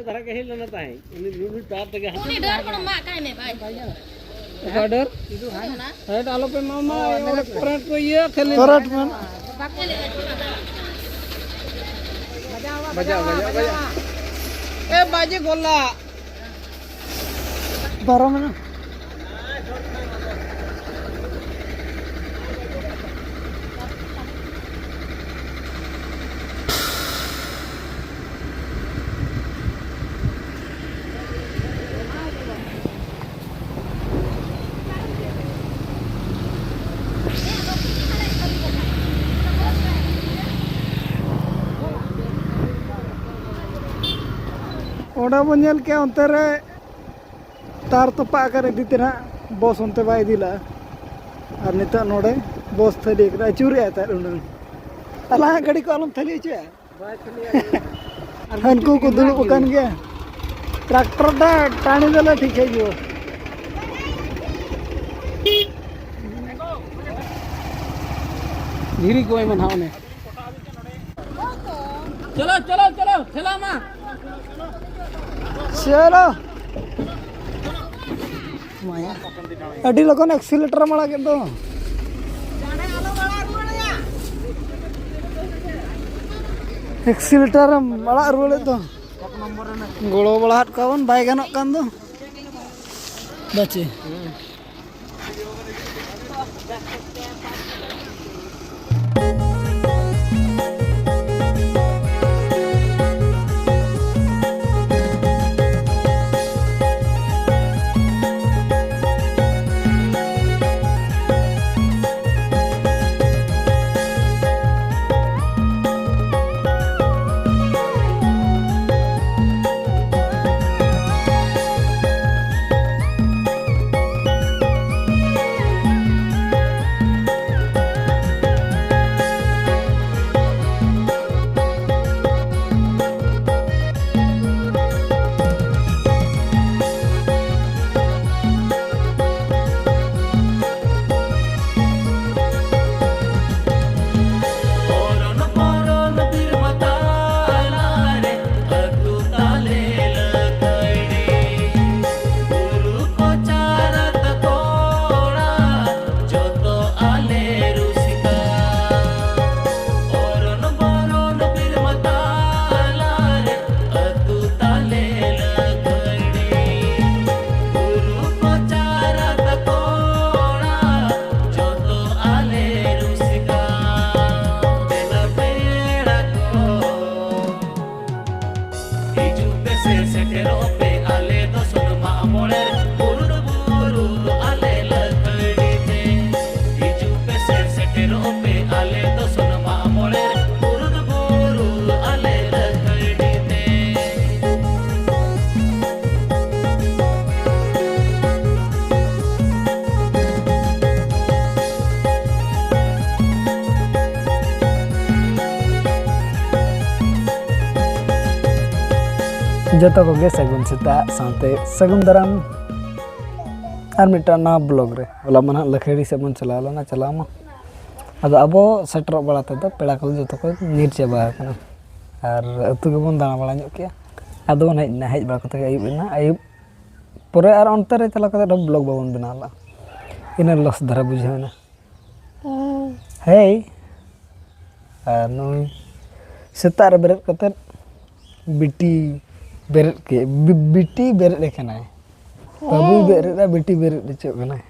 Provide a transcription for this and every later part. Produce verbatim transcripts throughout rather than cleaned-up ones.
ᱫᱷᱟᱨᱟ ᱜᱮ ᱦᱮᱡ ᱞᱮᱱᱟ ᱛᱟᱦᱮᱸᱫ᱾ ᱩᱱᱤ, ᱩᱱᱤ ᱛᱟᱨ ᱛᱮᱜᱮ ᱦᱟᱸᱜ᱾ ᱩᱱᱤ ᱰᱟᱹᱨ ᱠᱚ ᱢᱟᱜ ᱠᱟᱭ ᱢᱮ, ᱵᱟᱭ᱾ ᱚᱠᱟ ᱰᱟᱹᱨ? ᱚᱱᱟ᱾ ᱦᱮᱸ, ᱟᱞᱚᱯᱮ ᱢᱟᱜ ᱢᱟ, ᱚᱱᱟ ᱠᱚᱨᱮᱱᱴ ᱠᱚ ᱤᱭᱟᱹ ᱠᱷᱟᱹᱞᱤ᱾ ᱠᱚᱨᱮᱱᱴ ᱢᱮ᱾ ᱵᱟᱡᱟᱣ, ᱵᱟᱡᱟᱣ, ᱵᱟᱡᱟᱣ᱾ ᱮ, ᱵᱟᱡᱮ ᱜᱚᱞᱟ᱾ ᱵᱟᱨᱚ ᱢᱮᱱᱟᱜᱼᱟ᱾ ᱚᱸᱰᱮ ᱵᱚᱱ ᱧᱮᱞ ᱠᱮᱜᱼᱟ, ᱚᱱᱛᱮ ᱨᱮ ᱛᱟᱨ ᱛᱚᱯᱟᱜ ᱟᱠᱟᱱ ᱤᱫᱤ ᱛᱮ ᱱᱟᱦᱟᱜ ᱵᱚᱥ ᱚᱱᱛᱮ ᱵᱟᱭ ᱤᱫᱤ ᱞᱟᱜᱼᱟ᱾ ᱟᱨ ᱱᱤᱛᱚᱜ ᱱᱚᱰᱮ ᱵᱚᱥ ᱛᱷᱟᱹᱞᱤ ᱟᱠᱟᱱᱟ, ᱟᱹᱪᱩᱨᱮᱜᱼᱟᱭ ᱛᱟᱨ ᱩᱱᱟᱹᱝ᱾ ᱟᱞᱟᱝᱟᱜ ᱜᱟᱹᱰᱤ ᱠᱚ ᱟᱞᱚᱢ ᱛᱷᱟᱹᱞᱤ ᱦᱚᱪᱚᱭᱟ᱾ ᱦᱟᱹᱱᱠᱩ ᱠᱚ ᱫᱩᱲᱩᱵ ᱟᱠᱟᱱ ᱜᱮᱭᱟ᱾ ᱴᱨᱟᱠᱴᱚᱨ ᱫᱚ ᱴᱟᱺᱰᱤ ᱫᱚᱞᱮ ᱴᱷᱤᱠ ᱦᱤᱡᱩᱜᱼᱟ᱾ ᱫᱷᱤᱨᱤ ᱠᱚ ᱮᱢᱟ ᱱᱟᱦᱟᱜ ᱚᱱᱮ᱾ ᱪᱚᱞᱚ, ᱪᱚᱞᱚ, ᱪᱚᱞᱚ, ᱴᱷᱮᱞᱟ ᱢᱟ᱾ ᱪᱚᱞᱚ᱾ ᱢᱟᱭᱟ᱾ ᱟᱹᱰᱤ ᱞᱚᱜᱚᱱ ᱮᱠᱥᱤᱞᱮᱴᱟᱨ ᱮᱢ ᱟᱲᱟᱜᱮᱫ ᱫᱚ᱾ ᱮᱠᱥᱤᱞᱮᱴᱟᱨ ᱮᱢ ᱟᱲᱟᱜ ᱨᱩᱣᱟᱹᱲᱮᱫ ᱫᱚ᱾ ᱜᱚᱲᱚ ᱵᱟᱲᱟ ᱟᱫ ᱠᱚᱣᱟ ᱵᱚᱱ, ᱵᱟᱭ ᱜᱟᱱᱚᱜ ᱠᱟᱱ ᱫᱚ᱾ ᱵᱟᱪᱮ᱾ ᱡᱚᱛᱚ ᱠᱚᱜᱮ ᱥᱟᱹᱜᱩᱱ ᱥᱮᱛᱟᱜ ᱥᱟᱶᱛᱮ ᱥᱟᱹᱜᱩᱱ ᱫᱟᱨᱟᱢ ᱟᱨ ᱢᱤᱫᱴᱟᱝ ᱱᱟᱣᱟ ᱵᱞᱚᱜ ᱨᱮ᱾ ᱦᱚᱞᱟ ᱢᱟ ᱱᱟᱦᱟᱜ ᱞᱟᱹᱠᱷᱟᱹᱲᱤ ᱥᱮᱫ ᱵᱚᱱ ᱪᱟᱞᱟᱣ ᱞᱮᱱᱟ, ᱪᱟᱞᱟᱣ ᱢᱟ᱾ ᱟᱫᱚ ᱟᱵᱚ ᱥᱮᱴᱮᱨᱚᱜ ᱵᱟᱲᱟ ᱛᱮᱫᱚ ᱯᱮᱲᱟ ᱠᱚ ᱡᱚᱛᱚ ᱠᱚ ᱧᱤᱨ ᱪᱟᱵᱟ ᱟᱠᱟᱱᱟ᱾ ᱟᱨ ᱟᱹᱛᱩ ᱜᱮᱵᱚᱱ ᱫᱟᱬᱟ ᱵᱟᱲᱟ ᱧᱚᱜ ᱠᱮᱜᱼᱟ᱾ ᱟᱫᱚ ᱵᱚᱱ ᱦᱮᱡ ᱮᱱᱟ, ᱦᱮᱡ ᱵᱟᱲᱟ ᱠᱟᱛᱮ ᱜᱮ ᱟᱹᱭᱩᱵ ᱮᱱᱟ᱾ ᱟᱹᱭᱩᱵ ᱯᱚᱨᱮ ᱟᱨ ᱚᱱᱛᱮ ᱨᱮ ᱪᱟᱞᱟᱣ ᱠᱟᱛᱮ ᱫᱚ ᱵᱞᱚᱜ ᱵᱟᱵᱚᱱ ᱵᱮᱱᱟᱣ ᱞᱮᱫᱼᱟ᱾ ᱤᱱᱟᱹ ᱞᱚᱥ ᱫᱷᱟᱨᱟ ᱵᱩᱡᱷᱟᱹᱣ ᱮᱱᱟ᱾ ᱦᱮᱸ᱾ ᱦᱮᱭ᱾ ᱟᱨ ᱱᱩᱭ ᱥᱮᱛᱟᱜ ᱨᱮ ᱵᱮᱨᱮᱫ ᱠᱟᱛᱮ ᱵᱤᱴᱤ ᱵᱮᱨᱮᱫ ᱠᱮᱫ, ᱵᱤ-, ᱵᱤᱴᱤ ᱵᱮᱨᱮᱫ ᱟᱠᱟᱱᱟᱭ᱾ ᱵᱟᱹᱵᱩᱭ ᱵᱮᱨᱮᱫ ᱮᱫᱟ, ᱵᱤᱴᱤ ᱵᱮᱨᱮᱫ ᱦᱚᱪᱚᱜ ᱠᱟᱱᱟᱭ᱾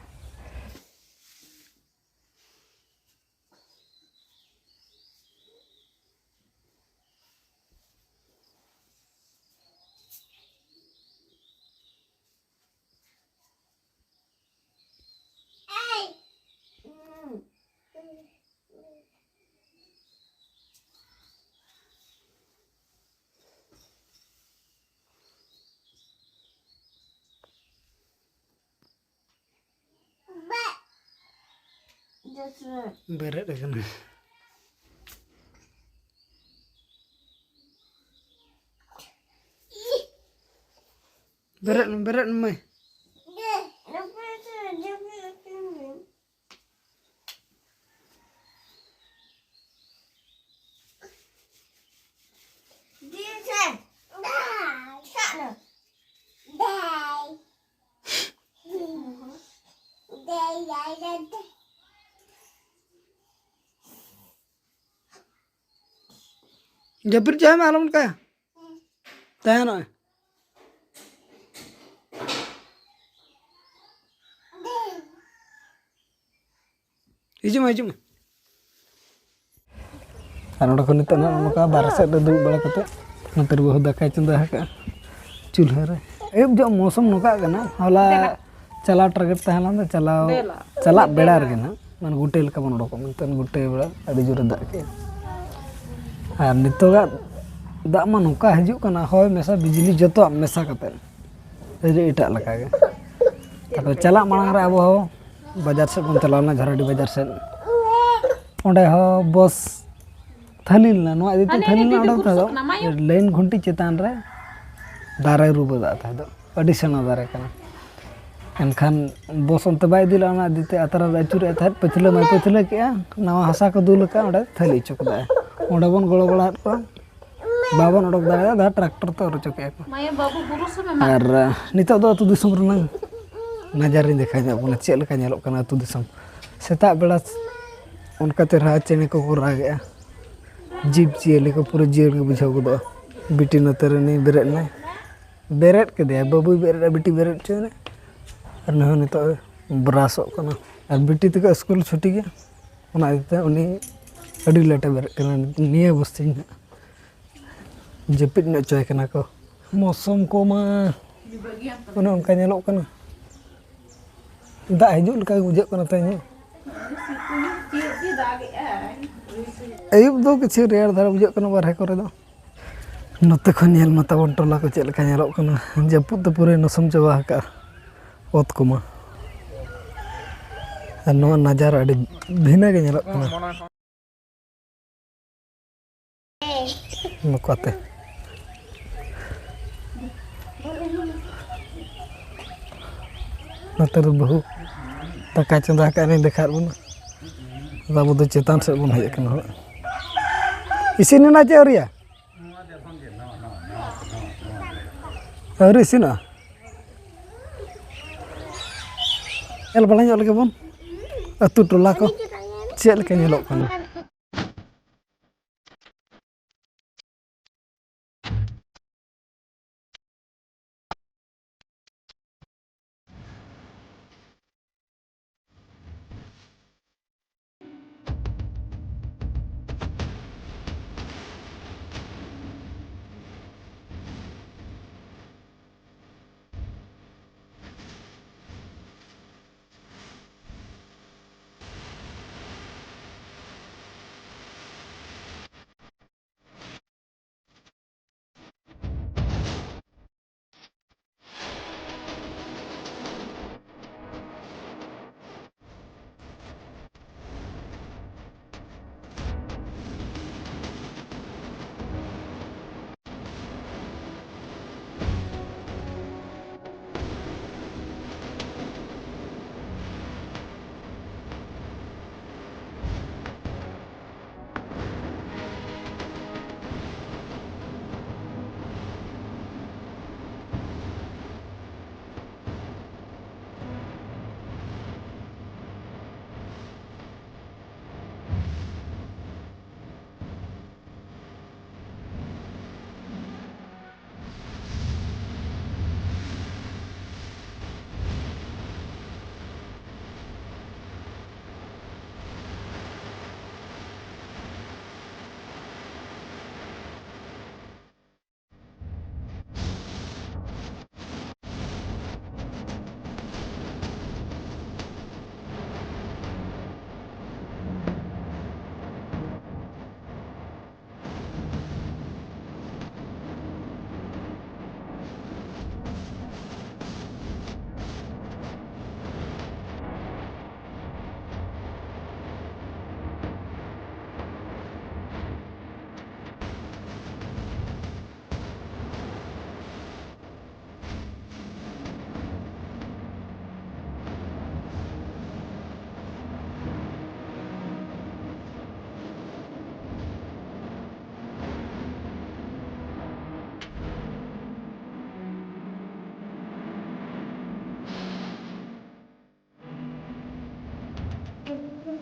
ᱵᱮᱨᱮᱫ ᱟᱠᱟᱱᱟ᱾ ᱵᱮᱨᱮᱫ ᱢᱮ, ᱵᱮᱨᱮᱫ ᱢᱮ᱾ ᱡᱟᱹᱯᱤᱫ ᱪᱟᱵᱟᱭ ᱢᱮ, ᱟᱞᱚᱢ ᱚᱱᱠᱟᱭᱟ᱾ ᱛᱟᱦᱮᱱᱚᱜᱼᱟᱭ᱾ ᱦᱤᱡᱩᱜ ᱢᱮ, ᱦᱤᱡᱩᱜ ᱢᱮ᱾ ᱟᱨ ᱱᱚᱸᱰᱮ ᱠᱷᱚᱱ ᱱᱤᱛᱚᱜ ᱱᱚᱜᱼᱚ ᱱᱚᱝᱠᱟ ᱵᱟᱨᱦᱮ ᱥᱮᱫ ᱨᱮ ᱫᱩᱲᱩᱵ ᱵᱟᱲᱟ ᱠᱟᱛᱮ ᱱᱚᱛᱮ ᱨᱮ ᱵᱟᱹᱦᱩ ᱫᱟᱠᱟᱭ ᱪᱚᱸᱫᱟ ᱟᱠᱟᱫᱼᱟ ᱪᱩᱞᱦᱟᱹ ᱨᱮ᱾ ᱟᱹᱭᱩᱵ ᱡᱚᱜ ᱢᱳᱥᱩᱢ ᱱᱚᱝᱠᱟᱜ ᱠᱟᱱᱟ, ᱦᱚᱞᱟ ᱪᱟᱞᱟᱣ ᱴᱟᱨᱜᱮᱴ ᱛᱟᱦᱮᱸ ᱞᱮᱱ ᱫᱚ, ᱪᱟᱞᱟᱣ, ᱫᱮᱞᱟ᱾ ᱪᱟᱞᱟᱜ ᱵᱮᱲᱟ ᱨᱮᱜᱮ ᱱᱟᱜ, ᱢᱟᱱᱮ ᱜᱩᱴᱟᱹᱭ ᱞᱮᱠᱟ ᱵᱚᱱ ᱩᱰᱩᱠᱚᱜ, ᱢᱮᱱᱠᱷᱟᱱ ᱜᱩᱴᱟᱹᱭ ᱵᱮᱲᱟ ᱟᱹᱰᱤ ᱡᱳᱨᱮ ᱫᱟᱜ ᱠᱮᱜᱼᱟ᱾ ᱟᱨ ᱱᱤᱛᱚᱜᱟᱜ ᱫᱟᱜ ᱢᱟ ᱱᱚᱝᱠᱟ ᱦᱤᱡᱩᱜ ᱠᱟᱱᱟ, ᱦᱚᱭ ᱢᱮᱥᱟ ᱵᱤᱡᱽᱞᱤ ᱡᱚᱛᱚᱣᱟᱜ ᱢᱮᱥᱟ ᱠᱟᱛᱮ, ᱟᱹᱰᱤ ᱮᱴᱟᱜ ᱞᱮᱠᱟ ᱜᱮ᱾ ᱛᱟᱯᱚᱨᱮ ᱪᱟᱞᱟᱜ ᱢᱟᱲᱟᱝ ᱨᱮ ᱟᱵᱚ ᱦᱚᱸ ᱵᱟᱡᱟᱨ ᱥᱮᱫ ᱵᱚᱱ ᱪᱟᱞᱟᱣ ᱞᱮᱱᱟ, ᱡᱷᱟᱲᱟᱰᱤ ᱵᱟᱡᱟᱨ ᱥᱮᱫ᱾ ᱚᱸᱰᱮ ᱦᱚᱸ ᱵᱚᱥ ᱛᱷᱟᱹᱞᱤ ᱞᱮᱱᱟ, ᱱᱚᱣᱟ ᱤᱫᱤ ᱛᱮ ᱦᱟᱱᱮ ᱛᱷᱟᱹᱞᱤ ᱞᱮᱱᱟ, ᱚᱸᱰᱮ ᱫᱚ ᱞᱟᱭᱤᱱ ᱜᱷᱩᱱᱴᱤ ᱪᱮᱛᱟᱱ ᱨᱮ ᱫᱟᱨᱮ ᱨᱩᱵᱟᱹᱫᱟᱜ ᱛᱟᱦᱮᱸ ᱫᱚ, ᱟᱹᱰᱤ ᱥᱮᱬᱟ ᱫᱟᱨᱮ ᱠᱟᱱᱟ᱾ ᱮᱱᱠᱷᱟᱱ ᱵᱚᱥ ᱚᱱᱛᱮ ᱵᱟᱭ ᱤᱫᱤ ᱞᱮᱫᱼᱟ, ᱚᱱᱟ ᱤᱫᱤ ᱛᱮ ᱟᱛᱨᱟ ᱨᱮ ᱟᱹᱪᱩᱨᱮᱫ ᱛᱟᱦᱮᱸᱫ, ᱯᱟᱹᱪᱷᱞᱟᱹ ᱢᱟᱭ ᱯᱟᱹᱪᱷᱞᱟᱹ ᱠᱮᱜᱼᱟ, ᱱᱟᱣᱟ ᱦᱟᱥᱟ ᱠᱚ ᱫᱩᱞ ᱟᱠᱟᱫ, ᱚᱸᱰᱮ ᱛᱷᱟᱹᱞᱤ ᱦᱚᱪᱚ ᱠᱮᱫᱟᱭ᱾ ᱚᱸᱰᱮ ᱵᱚᱱ ᱜᱚᱲᱚ ᱵᱟᱲᱟᱣᱟᱫ ᱠᱚᱣᱟ, ᱵᱟᱵᱚᱱ ᱚᱰᱚᱠ ᱫᱟᱲᱮᱭᱟᱫᱟ, ᱴᱨᱟᱠᱴᱚᱨ ᱛᱮ ᱚᱨ ᱦᱚᱪᱚ ᱠᱮᱜᱼᱟ ᱠᱚ᱾ ᱢᱟᱭᱟ ᱵᱟᱹᱵᱩ ᱵᱩᱨᱩ ᱥᱮ ᱢᱮᱱᱟᱜ? ᱟᱨ ᱱᱤᱛᱚᱜ ᱫᱚ ᱟᱹᱛᱩ ᱫᱤᱥᱚᱢ ᱨᱮᱱᱟᱝ ᱱᱟᱡᱟᱨ ᱤᱧ ᱫᱮᱠᱷᱟᱣ ᱧᱚᱜ ᱵᱚᱱᱟ, ᱪᱮᱫ ᱞᱮᱠᱟ ᱧᱮᱞᱚᱜ ᱠᱟᱱᱟ ᱟᱹᱛᱩ ᱫᱤᱥᱚᱢ᱾ ᱥᱮᱛᱟᱜ ᱵᱮᱲᱟ ᱚᱱᱠᱟ ᱪᱮᱦᱨᱟ ᱪᱮᱬᱮ ᱠᱚᱠᱚ ᱨᱟᱜᱮᱜᱼᱟ, ᱡᱤᱵᱽ ᱡᱤᱭᱟᱹᱞᱤ ᱠᱚ ᱯᱩᱨᱟᱹ ᱡᱤᱭᱟᱹᱲ ᱜᱮ ᱵᱩᱡᱷᱟᱹᱣ ᱜᱚᱫᱚᱜᱼᱟ᱾ ᱵᱤᱴᱤ ᱱᱚᱛᱮ ᱨᱮ ᱱᱩᱭ ᱵᱮᱨᱮᱫ ᱮᱱᱟᱭ, ᱵᱮᱨᱮᱫ ᱠᱮᱫᱮᱭᱟ, ᱵᱟᱹᱵᱩᱭ ᱵᱮᱨᱮᱫ ᱮᱱᱟ, ᱵᱤᱴᱤ ᱵᱮᱨᱮᱫ ᱦᱚᱪᱚᱭᱮᱱᱟ, ᱟᱨ ᱱᱩᱭ ᱦᱚᱸ ᱱᱤᱛᱚᱜ ᱮ ᱵᱨᱟᱥᱚᱜ ᱠᱟᱱᱟ᱾ ᱟᱨ ᱵᱤᱴᱤ ᱛᱟᱠᱚ ᱥᱠᱩᱞ ᱪᱷᱩᱴᱤ ᱜᱮᱭᱟ, ᱚᱱᱟ ᱤᱫᱤ ᱛᱮ ᱩᱱᱤ ᱟᱹᱰᱤ ᱞᱮᱴ ᱮ ᱵᱮᱨᱮᱫ ᱠᱟᱱᱟ᱾ ᱱᱤᱭᱟᱹ ᱵᱚᱥᱛᱤᱧ ᱦᱟᱸᱜ ᱡᱟᱹᱯᱤᱫ ᱧᱚᱜ ᱦᱚᱪᱚᱭ ᱠᱟᱱᱟ ᱠᱚ᱾ ᱢᱳᱥᱚᱢ ᱠᱚᱢᱟ ᱚᱱᱮ ᱚᱱᱠᱟ ᱧᱮᱞᱚᱜ ᱠᱟᱱᱟ, ᱫᱟᱜ ᱦᱤᱡᱩᱜ ᱞᱮᱠᱟ ᱜᱮ ᱵᱩᱡᱷᱟᱹᱜ ᱠᱟᱱᱟ ᱛᱮᱦᱮᱧ ᱦᱚᱸ᱾ ᱟᱹᱭᱩᱵ ᱫᱚ ᱠᱤᱪᱷᱩ ᱨᱮᱭᱟᱲ ᱫᱷᱟᱨᱟ ᱵᱩᱡᱷᱟᱹᱜ ᱠᱟᱱᱟ ᱵᱟᱨᱦᱮ ᱠᱚᱨᱮ ᱫᱚ᱾ ᱱᱚᱛᱮ ᱠᱷᱚᱱ ᱧᱮᱞ ᱢᱟ ᱛᱟᱵᱚᱱ ᱴᱚᱞᱟ ᱠᱚ ᱪᱮᱫ ᱞᱮᱠᱟ ᱧᱮᱞᱚᱜ ᱠᱟᱱᱟ᱾ ᱡᱟᱹᱯᱩᱫ ᱫᱚ ᱯᱩᱨᱟᱹᱭ ᱱᱚᱥᱚᱢ ᱪᱟᱵᱟ ᱟᱠᱟᱫᱼᱟ ᱚᱛ ᱠᱚᱢᱟ᱾ ᱟᱨ ᱱᱚᱣᱟ ᱱᱟᱡᱟᱨᱟ ᱟᱹᱰᱤ ᱵᱷᱤᱱᱟᱹ ᱜᱮ ᱧᱮᱞᱚᱜ ᱠᱟᱱᱟ᱾ ᱱᱚᱝᱠᱟᱛᱮ ᱱᱚᱛᱮ ᱨᱮ ᱵᱟᱹᱦᱩ ᱫᱟᱠᱟᱭ ᱪᱚᱸᱫᱟ ᱟᱠᱟᱫ ᱱᱤᱧ ᱫᱮᱠᱷᱟᱣᱟᱫ ᱵᱚᱱᱟ᱾ ᱟᱫᱚ ᱟᱵᱚ ᱫᱚ ᱪᱮᱛᱟᱱ ᱥᱮᱫ ᱵᱚᱱ ᱦᱮᱡ ᱟᱠᱟᱱᱟ ᱦᱟᱸᱜ᱾ ᱤᱥᱤᱱ ᱮᱱᱟ ᱪᱮ ᱟᱹᱣᱨᱤᱭᱟ? ᱟᱹᱣᱨᱤ ᱤᱥᱤᱱᱚᱜᱼᱟ? ᱧᱮᱞ ᱵᱟᱲᱟ ᱧᱚᱜ ᱞᱮᱜᱮ ᱵᱚᱱ ᱟᱹᱛᱩ ᱴᱚᱞᱟ ᱠᱚ ᱪᱮᱫ ᱞᱮᱠᱟ ᱧᱮᱞᱚᱜ ᱠᱟᱱᱟ᱾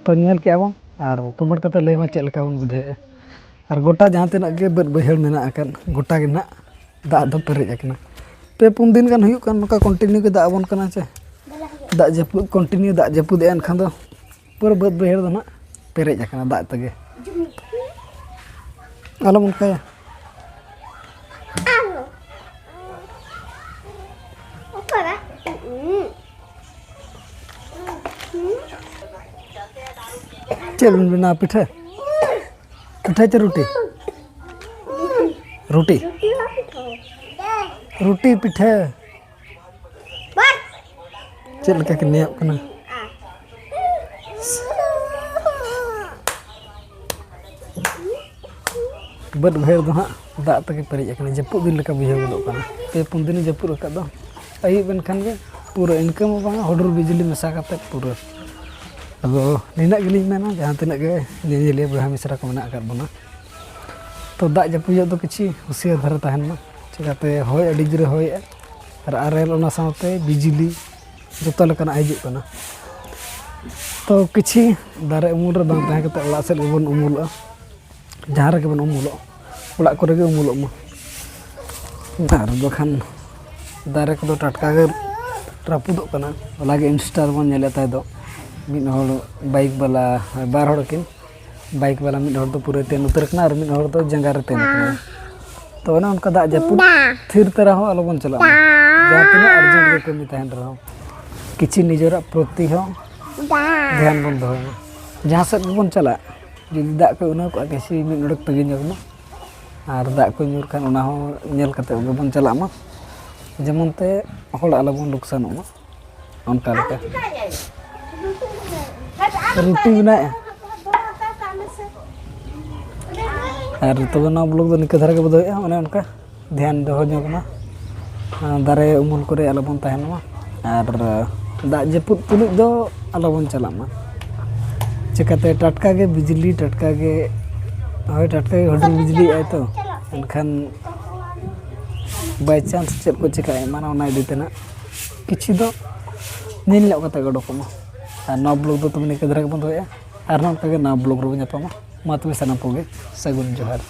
ᱛᱚ, ᱧᱮᱞ ᱠᱮᱜᱼᱟ ᱵᱚᱱ, ᱟᱨ ᱠᱚᱢᱮᱱᱴ ᱠᱟᱛᱮ ᱞᱟᱹᱭ ᱢᱟ ᱪᱮᱫ ᱞᱮᱠᱟ ᱵᱚᱱ ᱵᱩᱡᱷᱟᱹᱣᱮᱫᱼᱟ᱾ ᱟᱨ ᱜᱚᱴᱟ ᱡᱟᱦᱟᱸ ᱛᱤᱱᱟᱹᱜ ᱜᱮ ᱵᱟᱹᱫᱽ ᱵᱟᱹᱭᱦᱟᱹᱲ ᱢᱮᱱᱟᱜ ᱟᱠᱟᱫ, ᱜᱚᱴᱟ ᱜᱮ ᱱᱟᱦᱟᱜ ᱫᱟᱜ ᱫᱚ ᱯᱮᱨᱮᱡ ᱟᱠᱟᱱᱟ᱾ ᱯᱮ ᱯᱩᱱ ᱫᱤᱱ ᱜᱟᱱ ᱦᱩᱭᱩᱜ ᱠᱟᱱ ᱱᱚᱝᱠᱟ ᱠᱚᱱᱴᱤᱱᱤᱭᱩ ᱜᱮ ᱫᱟᱜ ᱟᱵᱚᱱ ᱠᱟᱱᱟ ᱪᱮ, ᱫᱟᱜ ᱡᱟᱹᱯᱩᱫ ᱠᱚᱱᱴᱤᱱᱤᱭᱩ ᱫᱟᱜ ᱡᱟᱹᱯᱩᱫ ᱮᱜᱼᱟ, ᱮᱱᱠᱷᱟᱱ ᱫᱚ ᱯᱩᱨᱟᱹ ᱵᱟᱹᱫᱽ ᱵᱟᱹᱭᱦᱟᱹᱲ ᱫᱚ ᱱᱟᱦᱟᱜ ᱯᱮᱨᱮᱡ ᱟᱠᱟᱱᱟ ᱫᱟᱜ ᱛᱮᱜᱮ᱾ ᱟᱞᱚᱢ ᱚᱱᱠᱟᱭᱟ᱾ ᱪᱮᱫ ᱵᱮᱱ ᱵᱮᱱᱟᱣᱟ, ᱯᱤᱴᱷᱟᱹ? ᱯᱤᱴᱷᱟᱹ ᱪᱮ ᱨᱩᱴᱤ? ᱨᱩᱴᱤ᱾ ᱨᱩᱴᱤ ᱯᱤᱴᱷᱟᱹ᱾ ᱪᱮᱫ ᱞᱮᱠᱟ ᱠᱤᱱ ᱱᱮᱭᱟᱜ ᱠᱟᱱᱟ? ᱵᱟᱹᱫᱽ ᱵᱟᱹᱭᱦᱟᱹᱲ ᱫᱚ ᱦᱟᱸᱜ ᱫᱟᱜ ᱛᱮᱜᱮ ᱯᱮᱨᱮᱡ ᱟᱠᱟᱱᱟ᱾ ᱡᱟᱹᱯᱩᱫ ᱫᱤᱱ ᱞᱮᱠᱟ ᱵᱩᱡᱷᱟᱹᱣ ᱜᱚᱫᱚᱜ ᱠᱟᱱᱟ᱾ ᱯᱮ ᱯᱩᱱ ᱫᱤᱱ ᱡᱟᱹᱯᱩᱫ ᱟᱠᱟᱫ ᱫᱚ, ᱟᱹᱭᱩᱵ ᱮᱱᱠᱷᱟᱱ ᱜᱮ ᱯᱩᱨᱟᱹ ᱤᱱᱠᱟᱹ ᱢᱟ ᱵᱟᱝᱟ, ᱦᱩᱰᱩᱨ ᱵᱤᱡᱽᱞᱤ ᱢᱮᱥᱟ ᱠᱟᱛᱮᱫ ᱯᱩᱨᱟᱹ᱾ ᱟᱫᱚ ᱱᱤᱱᱟᱹᱜ ᱜᱮᱞᱤᱧ ᱢᱮᱱᱟ, ᱡᱟᱦᱟᱸ ᱛᱤᱱᱟᱹᱜ ᱜᱮ ᱧᱮᱧᱮᱞᱤᱭᱟᱹ ᱵᱚᱭᱦᱟ ᱢᱤᱥᱨᱟ ᱠᱚ ᱢᱮᱱᱟᱜ ᱟᱠᱟᱫ ᱵᱚᱱᱟ, ᱛᱚ ᱫᱟᱜ ᱡᱟᱹᱯᱩᱫ ᱡᱚᱦᱚᱜ ᱫᱚ ᱠᱤᱪᱷᱩ ᱦᱩᱸᱥᱤᱭᱟᱹᱨ ᱫᱷᱟᱨᱟ ᱛᱟᱦᱮᱱ ᱢᱟ᱾ ᱪᱤᱠᱟᱹᱛᱮ ᱦᱚᱭ ᱟᱹᱰᱤ ᱡᱳᱨᱮ ᱦᱚᱭᱮᱜᱼᱟ, ᱟᱨ ᱟᱨᱮᱞ ᱚᱱᱟ ᱥᱟᱶᱛᱮ ᱵᱤᱡᱽᱞᱤ ᱡᱚᱛᱚ ᱞᱮᱠᱟᱱᱟᱜ ᱦᱤᱡᱩᱜ ᱠᱟᱱᱟ᱾ ᱛᱚ ᱠᱤᱪᱷᱩ ᱫᱟᱨᱮ ᱩᱢᱩᱞ ᱨᱮ ᱵᱟᱝ ᱛᱟᱦᱮᱸ ᱠᱟᱛᱮ ᱚᱲᱟᱜ ᱥᱮᱫ ᱜᱮᱵᱚᱱ ᱩᱢᱩᱞᱚᱜᱼᱟ᱾ ᱡᱟᱦᱟᱸ ᱨᱮᱜᱮ ᱵᱚᱱ ᱩᱢᱩᱞᱚᱜ, ᱚᱲᱟᱜ ᱠᱚᱨᱮ ᱜᱮ ᱩᱢᱩᱞᱚᱜ ᱢᱟ᱾ ᱟᱨ ᱵᱟᱠᱷᱟᱱ ᱫᱟᱨᱮ ᱠᱚᱫᱚ ᱴᱟᱴᱠᱟ ᱜᱮ ᱨᱟᱹᱯᱩᱫᱚᱜ ᱠᱟᱱᱟ᱾ ᱦᱚᱞᱟ ᱜᱮ ᱤᱱᱥᱴᱟ ᱨᱮᱵᱚᱱ ᱧᱮᱞᱮᱫ ᱛᱟᱦᱮᱸ ᱫᱚ, ᱢᱤᱫ ᱦᱚᱲ ᱵᱟᱭᱤᱠ ᱵᱟᱞᱟ, ᱵᱟᱨ ᱦᱚᱲ ᱠᱤᱱ ᱵᱟᱭᱤᱠ ᱵᱟᱞᱟ, ᱢᱤᱫ ᱦᱚᱲ ᱫᱚ ᱯᱩᱨᱟᱹ ᱛᱮᱱ ᱩᱛᱟᱹᱨ ᱠᱟᱱᱟ ᱟᱨ ᱢᱤᱫ ᱦᱚᱲ ᱫᱚ ᱡᱟᱸᱜᱟ ᱨᱮ ᱛᱮᱱ ᱠᱟᱱᱟ᱾ ᱛᱚ ᱚᱱᱮ ᱚᱱᱠᱟ ᱫᱟᱜ ᱡᱟᱹᱯᱩᱫ ᱛᱷᱤᱨ ᱛᱮ ᱨᱮᱦᱚᱸ ᱟᱞᱚᱵᱚᱱ ᱪᱟᱞᱟᱜ ᱢᱟ᱾ ᱡᱟᱦᱟᱸ ᱛᱤᱱᱟᱹᱜ ᱟᱨᱡᱮᱱᱴ ᱜᱮ ᱠᱟᱹᱢᱤ ᱛᱟᱦᱮᱱ ᱨᱮᱦᱚᱸ, ᱠᱤᱪᱷᱩ ᱱᱤᱡᱮᱨᱟᱜ ᱯᱨᱚᱛᱤ ᱦᱚᱸ ᱫᱷᱮᱭᱟᱱ ᱵᱚᱱ ᱫᱚᱦᱚᱭ ᱢᱟ᱾ ᱡᱟᱦᱟᱸ ᱥᱮᱫ ᱜᱮᱵᱚᱱ ᱪᱟᱞᱟᱜ, ᱡᱩᱫᱤ ᱫᱟᱜ ᱠᱚ ᱩᱱᱟᱹᱣ ᱠᱚᱜᱼᱟ, ᱠᱤᱪᱷᱩ ᱢᱤᱫ ᱰᱚᱸᱰᱮᱠ ᱛᱟᱺᱜᱤ ᱧᱚᱜ ᱢᱟ, ᱟᱨ ᱫᱟᱜ ᱠᱚ ᱧᱩᱨ ᱠᱷᱟᱱ ᱚᱱᱟ ᱦᱚᱸ ᱧᱮᱞ ᱠᱟᱛᱮ ᱜᱮᱵᱚᱱ ᱪᱟᱞᱟᱜ ᱢᱟ, ᱡᱮᱢᱚᱱ ᱛᱮ ᱦᱚᱲ ᱟᱞᱚᱵᱚᱱ ᱞᱚᱠᱥᱟᱱᱚᱜ ᱢᱟ᱾ ᱚᱱᱠᱟ ᱞᱮᱠᱟ ᱨᱩᱴᱤ ᱵᱮᱱᱟᱣᱮᱫᱼᱟ᱾ ᱟᱨ ᱛᱚᱵᱮ ᱱᱚᱣᱟ ᱵᱞᱚᱜ ᱫᱚ ᱱᱤᱝᱠᱟᱹ ᱫᱷᱟᱨᱟ ᱜᱮᱵᱚ ᱫᱚᱦᱚᱭᱮᱫᱼᱟ, ᱚᱱᱮ ᱚᱱᱠᱟ ᱫᱷᱮᱭᱟᱱ ᱫᱚᱦᱚ ᱧᱚᱜ ᱢᱟ᱾ ᱫᱟᱨᱮ ᱩᱢᱩᱞ ᱠᱚᱨᱮ ᱟᱞᱚᱵᱚᱱ ᱛᱟᱦᱮᱱ ᱢᱟ, ᱟᱨ ᱫᱟᱜ ᱡᱟᱹᱯᱩᱫ ᱛᱩᱞᱩᱡ ᱫᱚ ᱟᱞᱚᱵᱚᱱ ᱪᱟᱞᱟᱜ ᱢᱟ᱾ ᱪᱤᱠᱟᱹᱛᱮ ᱴᱟᱴᱠᱟ ᱜᱮ ᱵᱤᱡᱽᱞᱤ, ᱴᱟᱴᱠᱟ ᱜᱮ, ᱦᱳᱭ, ᱴᱟᱴᱠᱟ ᱜᱮ ᱦᱩᱰᱩᱨ ᱵᱤᱡᱽᱞᱤᱭᱮᱫᱼᱟᱭ ᱛᱚ, ᱮᱱᱠᱷᱟᱱ by chance ᱪᱮᱫ ᱠᱚ ᱪᱤᱠᱟᱹᱜᱼᱟ, ᱮᱢᱟᱱ ᱚᱱᱟ ᱤᱫᱤ ᱛᱮᱱᱟᱜ ᱠᱤᱪᱷᱩ ᱫᱚ ᱧᱮᱞ ᱧᱚᱜ ᱠᱟᱛᱮ ᱜᱮ ᱚᱰᱚᱠᱚᱜ ᱢᱟ᱾ ᱟᱨ ᱱᱚᱣᱟ ᱵᱞᱚᱜ ᱫᱚ ᱛᱚᱵᱮ ᱱᱤᱝᱠᱟᱹ ᱫᱷᱟᱨᱟ ᱜᱮᱵᱚᱱ ᱫᱚᱦᱚᱭᱟ᱾ ᱟᱨ ᱱᱚᱝᱠᱟ ᱜᱮ ᱱᱟᱣᱟ ᱵᱞᱚᱜ ᱨᱮᱵᱚᱱ ᱧᱟᱯᱟᱢᱟ᱾ ᱢᱟ ᱛᱚᱵᱮ ᱥᱟᱱᱟᱢ ᱠᱚᱜᱮ ᱥᱟᱹᱜᱩᱱ ᱡᱚᱦᱟᱨ᱾